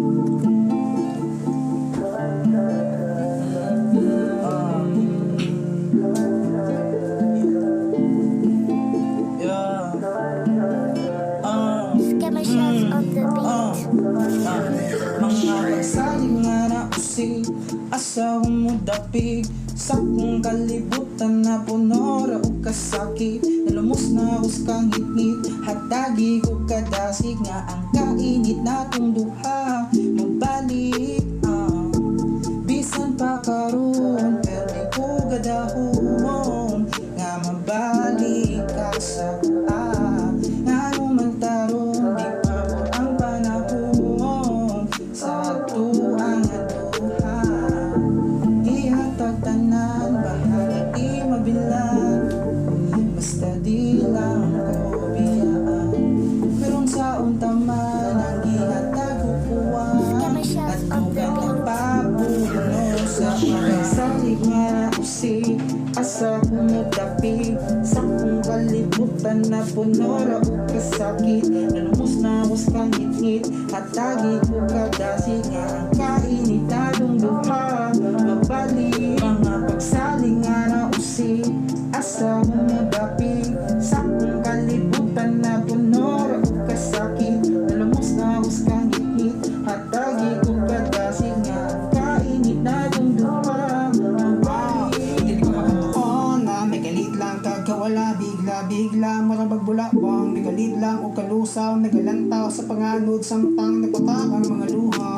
Yeah. Scammer Shots on the beat. Mga pagsalig nga nausi, asa mo dapig. Sa kong kalibutan na puno ra og kasakit. Nalumos na ako sa kangitngit. Hatagi ko kadasig nga ang kainit natong duha mabalik, ah. Bisan pa karon, permi ko gadahom nga mabalik ka sa ah. Ngano man taron di pa ang panahon sa atuang duha. Ihatag tanan, bahala di mabilan, basta di lang ko biyaan. Pero sa unta man ang gihatag ko kuwan Scammer Shots at on the dugang beat. Nagpapuno sa mga salig nga nausi. Asa ko modapi sa kong kalibutan na puno ra og kasakit. Nalumos na ako sa kangitngit. Hatagi ko kadasig nga ang kainit natong duha mabalik. Mga pagsalig nga nausi. Asa ko modapi sa kong kalibutan na puno ra og kasakit. Nalumos na ako sa kangitngit. Hatagi ko kadasig nga ang kainit natong duha mabalik. Dili ko makatuon na may galit lang kagawala. Bigla bigla mura magbulabang. May galit lang o kalusaw. Nagalantaw sa panganod samtang nagpatak ang mga luha.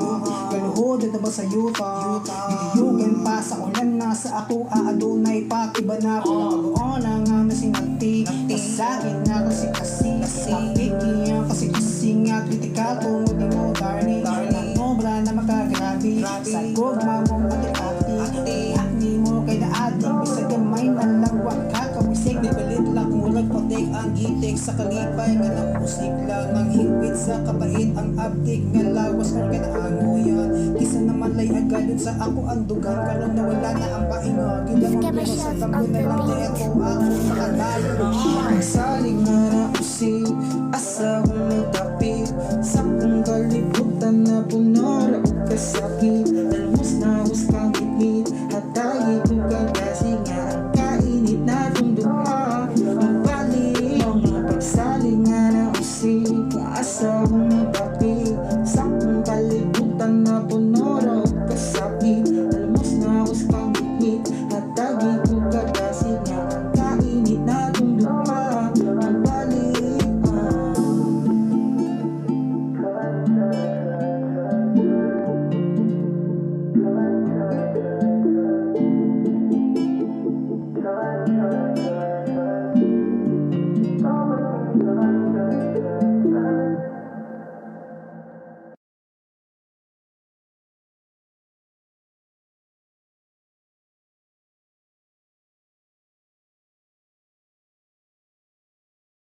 Galuhod at ba sa yuta. Gidiyugan pa sa ulan na sa ako aadunay pa. Iba na pagkagoon nga nasinati. Kasakit nga kasi kasi Apiki ang kasi kasi nga kritikal tungod nimo, darling. Nagobra na makagrabe sa gugma mong ati-ati. Ni mo kay naati bisag gamay na lang wa ka kawisik. Nibalit lang murag patik ang gitik sa kalipay nga nausig lang ang hingpit sa kabait ang abtik nga lawas or kanaangoyan kisa naman lay agalon sa ako ang dugang karon nawala na ang painga gilamang Scammer pero sa Shots tambo on na the lang beat. di ako ako makadayon. Pagsalig nga nausi. Asa ko modapi sa kong kalibutan na puno ra og kasakit.